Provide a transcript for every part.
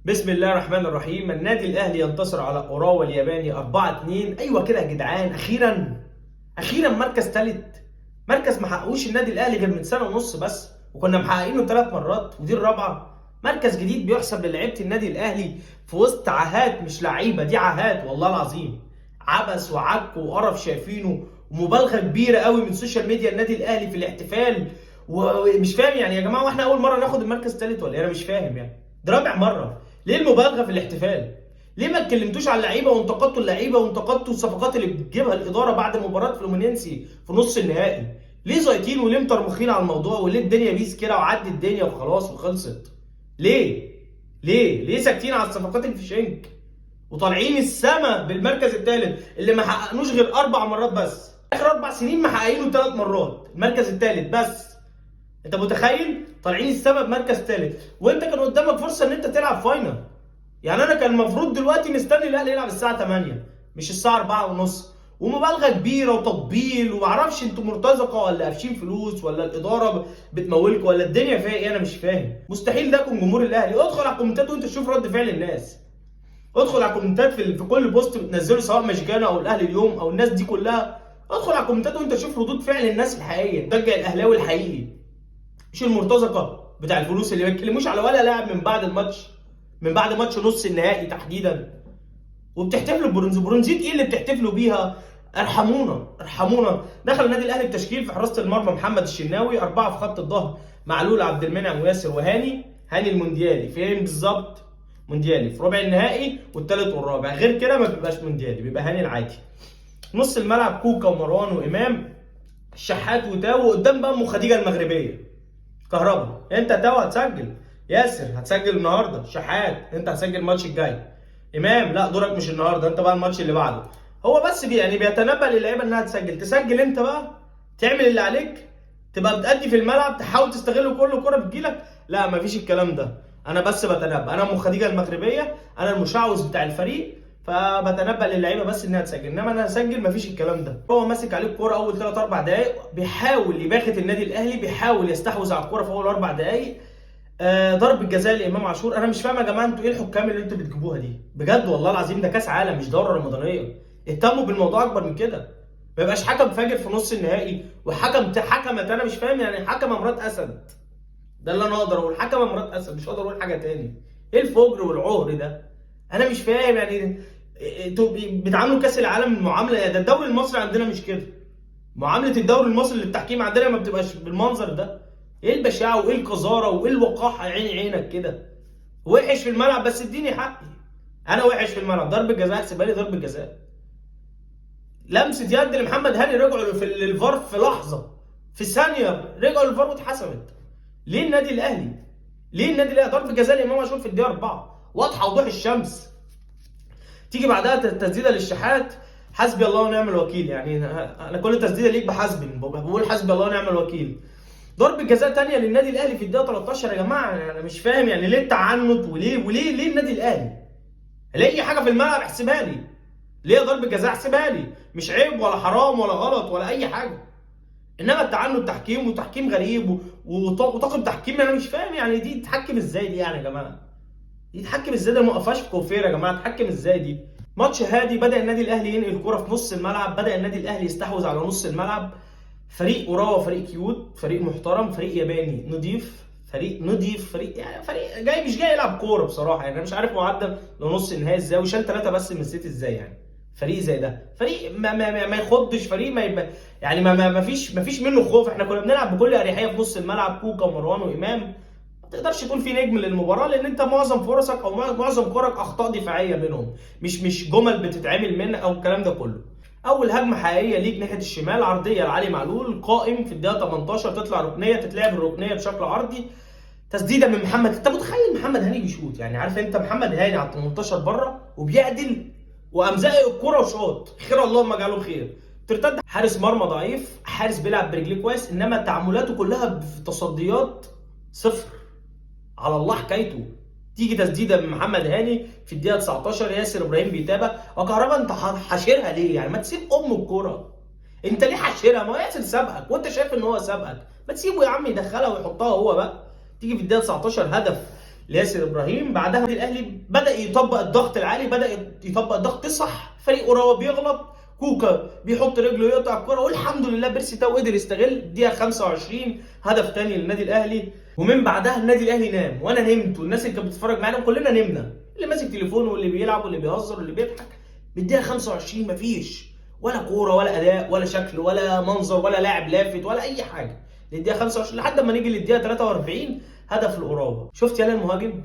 بسم الله الرحمن الرحيم. النادي الاهلي ينتصر على اوراوا الياباني 4-2. ايوه كده يا جدعان، اخيرا اخيرا مركز ثالث، مركز ما حققوش النادي الاهلي غير من سنة ونص بس، وكنا محققينه 3 مرات ودي الرابعه. مركز جديد بيحسب للاعيبه النادي الاهلي في وسط عاهات، مش لعيبة دي، عاهات والله العظيم، عبث وعك وقرف شايفينه، ومبالغه كبيرة قوي من social media النادي الاهلي في الاحتفال. ومش فاهم يعني يا جماعة، واحنا اول مرة ناخد المركز الثالث ولا إيه؟ انا مش فاهم يعني، ده رابع مره. ليه المبالغة في الاحتفال؟ ليه ما اتكلمتوش على اللعيبة وانتقدتوا اللعيبة وانتقدتوا الصفقات اللي بتجيبها الادارة بعد مباراة فلومينينسي في نص النهائي؟ ليه زيطين وليه مطرمخين على الموضوع وليه الدنيا peace كده وعدي الدنيا وخلاص وخلصت؟ ليه؟ ليه؟ ليه ساكتين على الصفقات الفشنك وطالعين السما بالمركز الثالث اللي ما حققنوش غير 4 مرات بس؟ اخر 4 سنين محققينه 3 مرات المركز الثالث بس. انت متخيل؟ طالعين السما بمركز ثالث وانت كان قدامك فرصة ان انت تلعب final. يعني انا كان المفروض دلوقتي مستني الاهلي يلعب الساعة 8 مش الساعة 4 ونص، ومبالغه كبيرة وتطبيل، ومعرفش انتوا مرتزقة ولا قافشين فلوس ولا الادارة بتمولكم ولا الدنيا فيها ايه، انا مش فاهم. مستحيل ده يكون جمهور الاهلي. ادخل على الكومنتات وانت تشوف رد فعل الناس. ادخل على الكومنتات في كل post بتنزله سواء مشجانه او الاهلي اليوم او الناس دي كلها، ادخل على الكومنتات وانت تشوف ردود فعل الناس الحقيقيه، تشجع الاهلاوي الحقيقي مش المرتزقة بتاع الفلوس اللي ما يتكلموش على ولا لاعب من بعد الماتش، من بعد ماتش نص النهائي تحديدا. وبتحتفلوا ببرونز، برونزيت ايه اللي بتحتفلوا بيها؟ ارحمونا ارحمونا. دخل النادي الاهلي بتشكيل: في حراسة المرمى محمد الشناوي، 4 في خط الظهر معلول عبد المنعم وياسر وهاني. هاني المونديالي فين بالظبط؟ مونديالي في ربع النهائي والثالث والرابع، غير كده ما بيبقاش مونديالي، بيبقى هاني العادي. نص الملعب كوكا ومروان وامام، الشحات وتاو، وقدام بقى ام خديجة المغربية كهربا. انت تاو هتسجل، ياسر هتسجل النهارده، شحات انت هتسجل الماتش الجاي، امام لا دورك مش النهارده، انت بقى الماتش اللي بعده. هو بس يعني بيتنبأ للعيبة انها تسجل. تسجل انت بقى، تعمل اللي عليك، تبقى بتأدي في الملعب، تحاول تستغل كل كرة بتجيلك. لا مفيش الكلام ده، انا بس بتنبأ، انا ام خديجة المغربيه، انا المشعوذ بتاع الفريق، فبتنبأ للعيبة بس انها تسجل، انما انا اسجل مفيش الكلام ده. هو ماسك عليه الكورة اول 3 4 دقائق، بيحاول يباغت النادي الاهلي، بيحاول يستحوذ على الكورة في اول 4 دقائق. ضرب الجزاء لامام عاشور. انا مش فاهم يا جماعة انتوا ايه الحكام اللي انتوا بتجيبوها دي؟ بجد والله العظيم ده كاس عالم مش دوره رمضانيه، اهتموا بالموضوع اكبر من كده. ما يبقاش حكم فاجر في نص النهائي وحكم حكمت، انا مش فاهم يعني، حكمه مرات اسد، ده اللي انا اقدر اقول، حكمه مرات اسد، مش هقدر اقول حاجة تاني. ايه الفجر والعهر ده؟ انا مش فاهم يعني انتوا بتعاملوا كاس العالم معاملة؟ ده الدوري المصري عندنا مش كده، معاملة الدوري المصري للتحكيم عندنا ما بتبقاش بالمنظر ده. ايه البشاعه وايه القذاره وايه الوقاحة؟ عيني عينك كده. وحش في الملعب بس اديني حقي، انا وحش في الملعب. ضربه جزاء احسبها لي ضربه جزاء، لمسه يد لمحمد هاني، رجعوا في الفار في لحظة، في ثانية رجعوا للفار واتحسبت. ليه النادي الاهلي؟ ليه النادي الاهلي؟ ضربه جزاء لامام عاشور في الدقيقة 4 واضحة وضوح الشمس. تيجي بعدها تسديده للشحات، حسبي الله ونعم الوكيل. يعني انا كل تسديده ليك بحسبي، بقول حسبي الله ونعم الوكيل. ضربه جزاء ثانية للنادي الاهلي في الدقيقة 13. يا جماعة انا مش فاهم يعني ليه التعنت وليه وليه ليه النادي الاهلي؟ ليه اي حاجة في الملعب احسبها لي؟ ليه ضربه جزاء احسبها لي؟ مش عيب ولا حرام ولا غلط ولا اي حاجة، انما التعنت تحكيم وتحكيم غريب وطاقم تحكيم انا مش فاهم يعني دي تتحكم ازاي دي؟ يعني يا جماعة دي تتحكم ازاي؟ ده ما وقفهاش في كوفير يا جماعة، تتحكم ازاي دي؟ ماتش هادي، بدا النادي الاهلي ينقل الكره في نص الملعب، بدا النادي الاهلي يستحوذ على نص الملعب. فريق اوراوا فريق cute، فريق محترم، فريق ياباني نضيف، فريق نضيف، فريق يعني فريق جاي مش جاي يلعب كورة بصراحة. يعني انا مش عارف هو عدى لنص النهائي ازاي وشال 3 بس من السيتي ازاي. يعني فريق زي ده فريق ما يخضش، فريق ما يبقى يعني ما فيش منه خوف. احنا كنا بنلعب بكل اريحية في نص الملعب، كوكا ومروان وامام، ما تقدرش تقول في نجم للمباراه، لان انت معظم فرصك او معظم كورك اخطاء دفاعية منهم، مش جمل بتتعمل من او الكلام ده كله. اول هجمة حقيقية ليك ناحية الشمال، عرضية لعلي معلول قائم في الدقيقة 18، تطلع ركنيه، تتلعب الركنيه بشكل عرضي، تسديده من محمد. انت متخيل محمد هاني بيشوط؟ يعني عارف انت محمد هاني على 18 بره وبيعدل وقام زقق الكورة وشاط، خير اللهم اجعله خير. ترتد، حارس مرمى ضعيف، حارس بيلعب برجليه كويس، انما تعاملاته كلها في تصديات صفر، على الله حكايته. تيجي تسديده من محمد هاني في الدقيقة 19، ياسر ابراهيم بيتابع، وكهربا انت حاشرها ليه؟ يعني ما تسيب ام الكورة، انت ليه حاشرها؟ ما هو ياسر سابقك وانت شايف ان هو سابقك، ما تسيبه يا عم يدخلها ويحطها هو بقى. تيجي في الدقيقة 19 هدف لياسر ابراهيم. بعدها الاهلي بدا يطبق الضغط العالي، بدا يطبق الضغط صح، فريق اوراوا بيغلط، كوكا بيحط رجله يقطع الكره، والحمد لله بيرسي تاو قدر يستغل. دقيقة 25 هدف تاني للنادي الاهلي. ومن بعدها النادي الاهلي نام، وانا نمت، والناس اللي كانت بتتفرج معانا كلنا نمنا، اللي ماسك تليفونه واللي بيلعب واللي بيهزر واللي بيضحك. بالدقيقة 25 مفيش ولا كورة ولا اداء ولا شكل ولا منظر ولا لاعب لافت ولا اي حاجة للدقيقه 25، لحد ما نيجي للدقيقه 43 هدف الاوراوا. شفت يالا المهاجم؟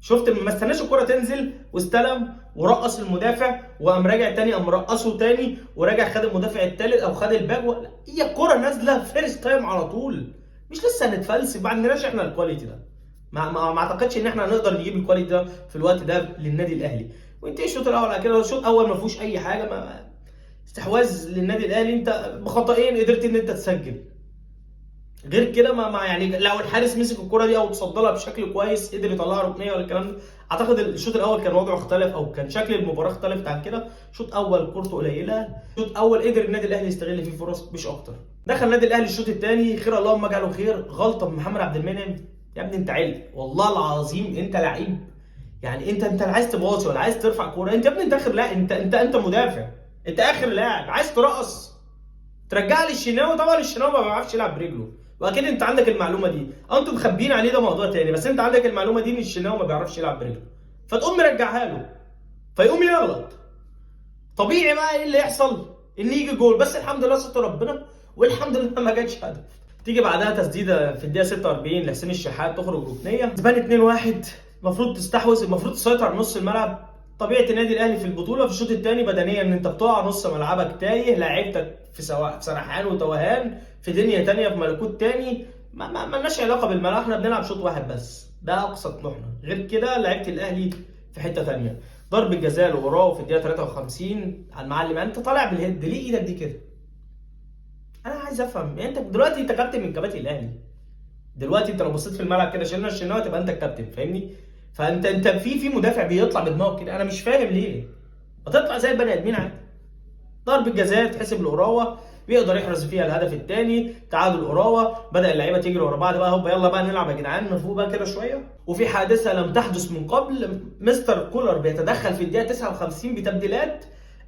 شفت ما استناش الكره تنزل واستلم ورقص المدافع وقام راجع تاني، قام رقصه تاني وراجع خد المدافع التالت او خد ال back هي الكره نازله first time على طول، مش لسه هنتفلسف، ما عندناش احنا ال quality ده، ما اعتقدش ان احنا هنقدر نجيب ال quality ده في الوقت ده للنادي الاهلي. وانتهي الشوط الاول على كده. الشوط الاول ما فيهوش اي حاجة، ما استحواذ للنادي الاهلي، انت بخطئين قدرت ان انت تسجل، غير كده ما يعني لو الحارس مسك الكرة دي او تصدى لها بشكل كويس قدر يطلعها ركنيه ولا الكلام ده. اعتقد الشوط الاول كان وضعه اختلف او كان شكل المباراة اختلفت عن كده. شوط اول كورته قليله، شوط اول قدر النادي الاهلي يستغل فيه فرص مش اكتر. دخل النادي الاهلي الشوط الثاني، خير اللهم اجعله خير. غلطه من محمد عبد المنعم، يا ابني انت علق والله العظيم، انت لعيب يعني، انت لا عايز تباصي ولا عايز ترفع كورة، انت يا ابني انت اخر لاعب، انت مدافع، انت اخر لاعب، عايز ترقص ترجع لي الشناوي. طبعا الشناوي ما بيعرفش يلعب برجله، واكيد انت عندك المعلومة دي، انتوا مخبيين عليه ده موضوع تاني، بس انت عندك المعلومة دي ان الشناوي ما بيعرفش يلعب برجله، فتقوم مرجعها له فيقوم يغلط. طبيعي بقى ايه اللي يحصل؟ ان يجي جول، بس الحمد لله ستر ربنا والحمد لله ما جاتش هدف. تيجي بعدها تسديده في الدقيقة 46 لحسين الشحات تخرج ركنيه، كسبان 2-1، المفروض تستحوذ، المفروض تسيطر على نص الملعب. طبيعة النادي الاهلي في البطولة في الشوط الثاني بدنيا ان انت بتقع نص ملعبك تايه، لعيبتك في سواء في سرحان وتوهان، في دنيا ثانية، في ملكوت ثاني، ما لناش علاقة بالملعب، احنا بنلعب شوط واحد بس، ده اقصى طموحنا. غير كده لعيبة الاهلي في حتة ثانية. ضربه جزاء لوراه في الدقيقة 53 على المعلم، انت طالع بال head ليه ايدك دي كده؟ انا عايز افهم يعني، انت دلوقتي انت كابتن من كباتن الاهلي، دلوقتي انت لو بصيت في الملعب كده شلنا الشناوي تبقى انت الكابتن، فاهمني؟ فانت في مدافع بيطلع بدماغه كده، انا مش فاهم ليه ما تطلع زي البني ادمين عادي. ضربه جزاء تحسب لاوراوا، بيقدر يحرز فيها الهدف الثاني، تعادل اوراوا. بدا اللعيبة تجري ورا بعض بقى، هوبا يلا بقى نلعب يا جدعان، نفوق بقى كده شوية. وفي حادثه لم تحدث من قبل، مستر كولر بيتدخل في الدقيقة 59 بتبديلات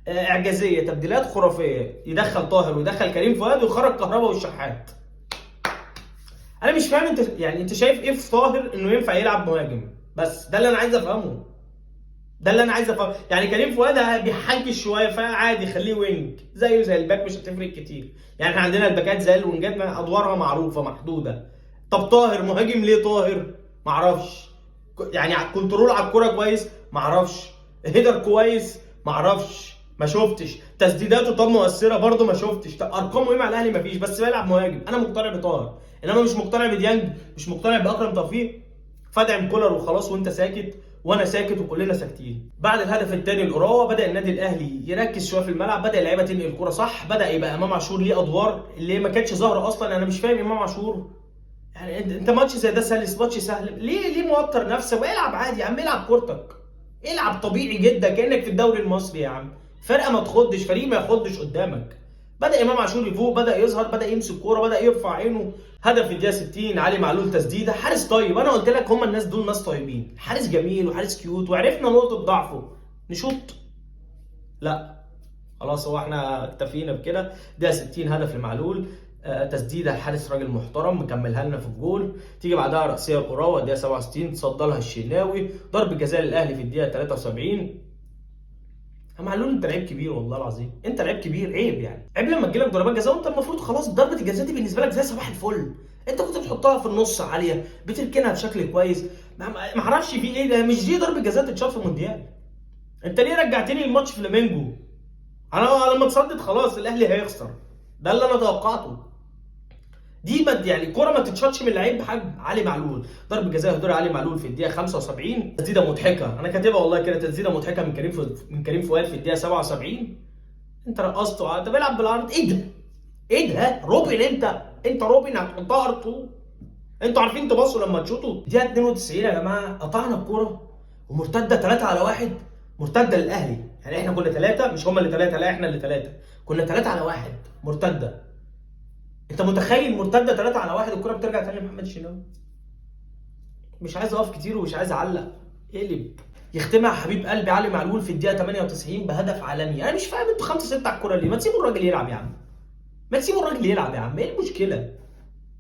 اعجازيه، تبديلات خرافية، يدخل طاهر ويدخل كريم فؤاد ويخرج كهربا والشحات. انا مش فاهم انت يعني انت شايف ايه في طاهر انه ينفع يلعب مهاجم؟ بس ده اللي انا عايز افهمه، ده اللي انا عايز افهمه. يعني كريم فؤاد بيحنكش شوية فعادي خليه wing زيه زي ال back، مش هتفرق كتير يعني، احنا عندنا الباكات زي الوينجات ادوارها معروفة محدودة. طب طاهر مهاجم ليه طاهر؟ معرفش يعني، control على الكورة كويس معرفش، header كويس معرفش، ما شفتش تسديداته طب مؤثرة برده ما شفتش، طب ارقامه ايه مع الاهلي؟ مفيش، بس بيلعب مهاجم. انا مقتنع بطاهر، انما مش مقتنع بديانج، مش مقتنع باكرم توفيق. فادعم كولر وخلاص، وانت ساكت وانا ساكت وكلنا ساكتين. بعد الهدف الثاني لاوراوا بدا النادي الاهلي يركز شوية في الملعب، بدا اللعيبة تنقل الكورة صح، بدا يبقى امام عاشور ليه ادوار اللي ما كانتش ظاهره اصلا. انا مش فاهم امام عاشور يعني، انت ماتش زي ده سلس، ماتش سهل، ليه موتر نفسك؟ والعب عادي يا عم، العب كورتك، العب طبيعي جدا كانك في الدوري المصري يا عم، فرقه ما تخضش، فريق ما يخضش قدامك. بدا امام عاشور يفوق، بدا يظهر، بدا يمسك كورة، بدا يرفع عينه. هدف في الدقيقة 60 علي معلول تسديده، حارس طيب، انا قلت لك هم الناس دول ناس طيبين، حارس جميل وحارس cute، وعرفنا نقطة ضعفه، نشوط لا خلاص هو احنا اكتفينا بكده. دقيقة 60 هدف لمعلول، تسديده الحارس راجل محترم مكملها لنا في الجول. تيجي بعدها راسية لاوراوا الدقيقة 67 تصدى لها الشناوي. ضربه جزاء للاهلي في الدقيقة 73. يا معلول انت لعيب كبير والله العظيم، انت لعيب كبير، عيب يعني، عيب لما تجيلك ضربات جزاء وانت المفروض خلاص ضربه الجزاء دي بالنسبة لك زي صباح الفل، انت كنت بتحطها في النص عالية، بتركنها بشكل كويس، ما اعرفش في ايه ده، مش دي ضربه جزاء تتشاط في المونديال. انت ليه رجعتني الماتش فلامينجو؟ انا لما اتصدت خلاص الاهلي هيخسر، ده اللي انا توقعته. دي يعني الكورة ما تتشطش من لعيب بحجم علي معلول. ضربه جزاء هدور علي معلول في الدقيقة 75، تسديده مضحكة، انا كاتبها والله كده، تسديده مضحكة من كريم فؤاد في الدقيقة 77. انت رقصته، انت بيلعب بالعرض، ايه ده؟ ايه ده؟ روبن، انت روبن هتحطها R2؟ انتوا عارفين تباصوا لما تشوطوا. الدقيقة 92 يا جماعة قطعنا الكورة ومرتده 3-1، مرتدة للاهلي، يعني احنا كنا 3، مش هم اللي 3، لا احنا اللي 3، كنا 3-1 مرتدة. انت متخيل مرتدة 3-1 الكره بترجع تاني لمحمد الشناوي؟ مش عايز اقف كتير ومش عايز اعلق. اقلب. يختمها حبيب قلبي علي معلول في الدقيقة 98 بهدف عالمي. انا مش فاهم انتوا 5-6 على الكورة ليه؟ ما تسيبوا الراجل يلعب يا عم، ما تسيبوا الراجل يلعب يا عم، ايه المشكلة؟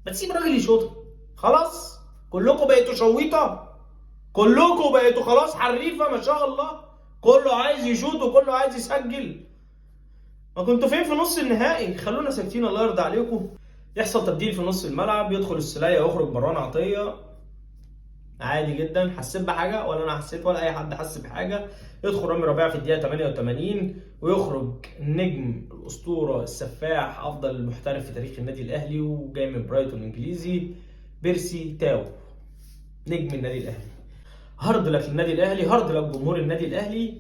ما تسيب الراجل يشوطها. خلاص كلكم بقيتوا شويطه، كلكم بقيتوا خلاص حريفه ما شاء الله، كله عايز يشوط وكله عايز يسجل. ما كنتوا فين في نص النهائي؟ خلونا ساكتين الله يرضى عليكم. يحصل تبديل في نص الملعب، يدخل السوليه ويخرج مروان عطية، عادي جدا. حسيت بحاجة ولا انا حسيت ولا اي حد حس بحاجة؟ يدخل رامي ربيعة في الدقيقة 88 ويخرج النجم الاسطورة السفاح افضل محترف في تاريخ النادي الاهلي وجاي من برايتون الانجليزي بيرسي تاو، نجم النادي الاهلي. hard luck للنادي الاهلي، hard luck جمهور النادي الاهلي.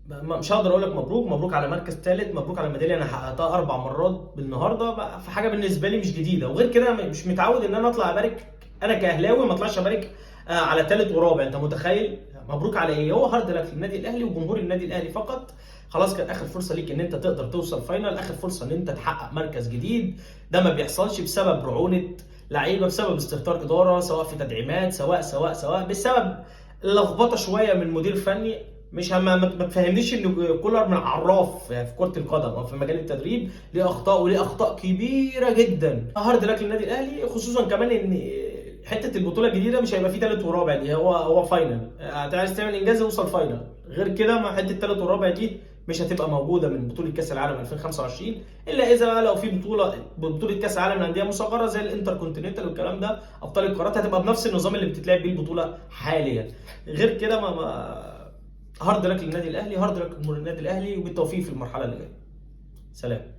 مش هقدر اقول لك مبروك، مبروك على مركز ثالث، مبروك على ميدالية انا حققتها 4 مرات بالنهارده، في حاجة بالنسبة لي مش جديدة. وغير كده مش متعود ان انا اطلع ابارك، انا كاهلاوي ما اطلعش ابارك على ثالث ورابع، انت متخيل؟ مبروك على ايه؟ هو hard luck للنادي الاهلي وجمهور النادي الاهلي فقط. خلاص كانت اخر فرصة ليك ان انت تقدر توصل final، اخر فرصة ان انت تحقق مركز جديد. ده ما بيحصلش بسبب رعونة لعيبة، بسبب استهتار ادارة، سواء في تدعيمات، سواء سواء سواء بسبب لخبطة شوية من مدير فني. مش ما تفهمنيش ان كولر من عراف في كره القدم او في مجال التدريب، ليه اخطاء وليه اخطاء كبيرة جدا. hard luck للنادي الاهلي، خصوصا كمان ان حتة البطولة الجديدة مش هيبقى فيه ثالث ورابع دي، هو final. عايز تعمل انجاز اوصل final، غير كده ما حتة ثالث ورابع دي مش هتبقى موجودة من بطوله كاس العالم 2025، الا اذا لو في بطوله كاس العالم للاندية مصغرة زي الانتر كونتيننتال والكلام ده، ابطال القارات هتبقى بنفس النظام اللي بتتلعب بيه البطولة حاليا. غير كده ما hard luck للنادي الاهلي، hard luck للنادي الاهلي، وبالتوفيق في المرحلة اللي جاية. سلام.